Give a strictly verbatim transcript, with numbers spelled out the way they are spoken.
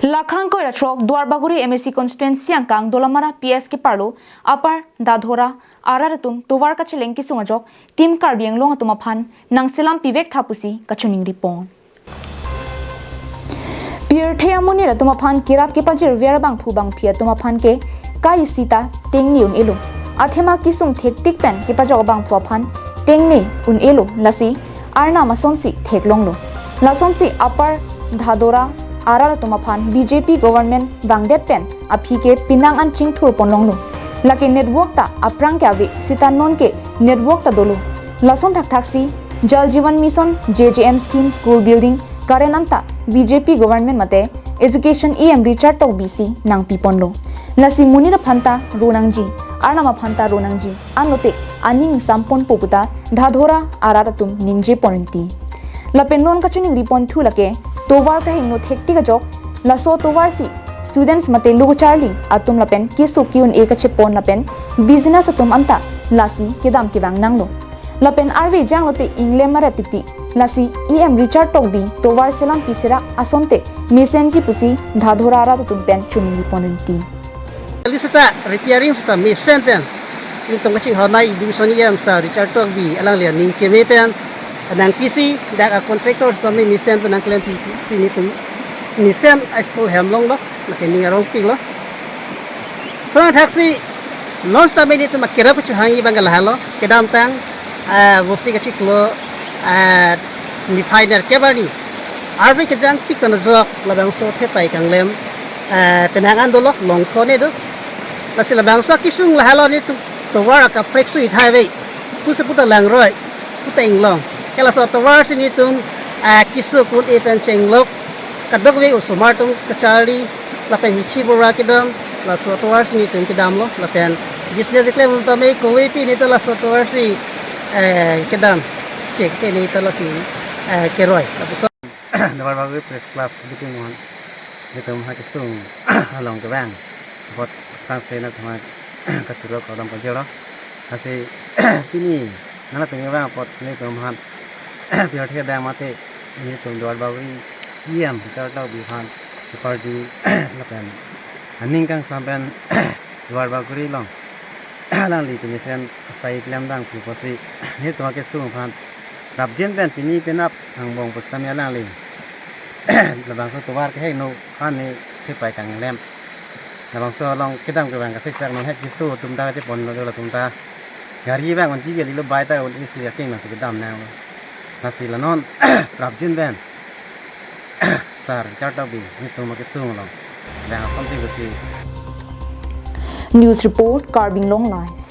Lakhang koira throk Duarbagori M A C constituency angkang Dolamara P S keparlo apar Dhadhora arat atum tovar kacheleng kesung ajok Team Karbi Anglong atum aphan nangselam pivek tha pusi kachiningri pon. Pirthe amonit atum aphan kerap kepajirver abangphu bangphi atum aphan ke kai isi ta tengne un-elo. Athema kesung thektik pen kepajok abangphu aphan tengne un-elo, lasi Arnam asonsi theklonglo. Lasonsi apar Dhadhora arat atum aphan B J P government vangdet pen aphi ke penang an chingthur ponlonglo. Lake network ta aphrang ke ave seta non ke network ta dolo. Lason thakthaksi Jal Jeevan Mission, J J M scheme, school building, current anta B J P government mate education E M Richard Tokbi si nangpi ponlo. Lasi monit aphan ta ro nangji, Arnam aphan ta ro nangji, anlote aning sampon po puta Dhadhora arat atum ningje pon rinti. Lapen non kachiningri pon thu lake tovar kahingno thektik ajok laso tovar si students mate lo kacharli atum lapen keso ke-un-e kachepon lapen business atum anta lasi kedam kevang nanglo. Lapen arve janglote inglem aret titi, lasi E M Richard Tokbi tovar selam piserak asonte mesenji pusi Dhadhora arat atum pen chiningri pon rinti. Kali seta repairing seta mesen pen nelitum kachinghon nai division E M sir Richard Tokbi alangli aning keme pen nangpisi dak a contractor seta me mesen pen nangklem pisi nelitum mesen a school hem longlo, lake ning arong pik lo. Lason thakthaksi non seta me nelitum akerap kachehangji abang ke lahelo, kedamtang ah, vosi kachiklo ah, niphai nerkep arni arve kejang pik pen ajok labangso thepai kanglem ah, penang an dolo, longthone do. Lasi labangso kesung lahelo nelitum tovar akaprek sui thai ve pusi puta langroi, puta inglong. Ke laso tovar si nelitum ah, keso ke-un-e pen chenglok, kadokave osomar atum kacharli lapen hithi bora kedam, laso tovar si nelitum kedamlo, lapen business keklem atum tame kove pi nelitum laso tovar si eh, kedam chek ke nelitum lasi eh, keroi. Lapuson Duarbagori Press Club biting mon nelitum ha kesung along kevang apot tangse nangtum ha kachoro kardom pajirlo. Lasi pini nangtum kevang apot nelitum aphan pirthe adang mate nelitum Duarbagori E M Richard Tokbi aphan keparju lapen aning kangsam pen Duarbagori along alangli kemesen asai klemdang pu pusi nelitum akesung aphan rapjin pen pini penap angbong pusitame alangli labangso tovar kehingno aphan ne thepai kanglem. Labangso along kedam kevang kasiksak non het keso atum ta kacheponlo, latum ta gari vang unji kalilo, bike ta un-e si aking nangsi kedam nanglo. Lasi la non rapjin pen sir Richard Tokbi nelitum akesung along vang asonsi pusi. News report, Karbi Anglong Live.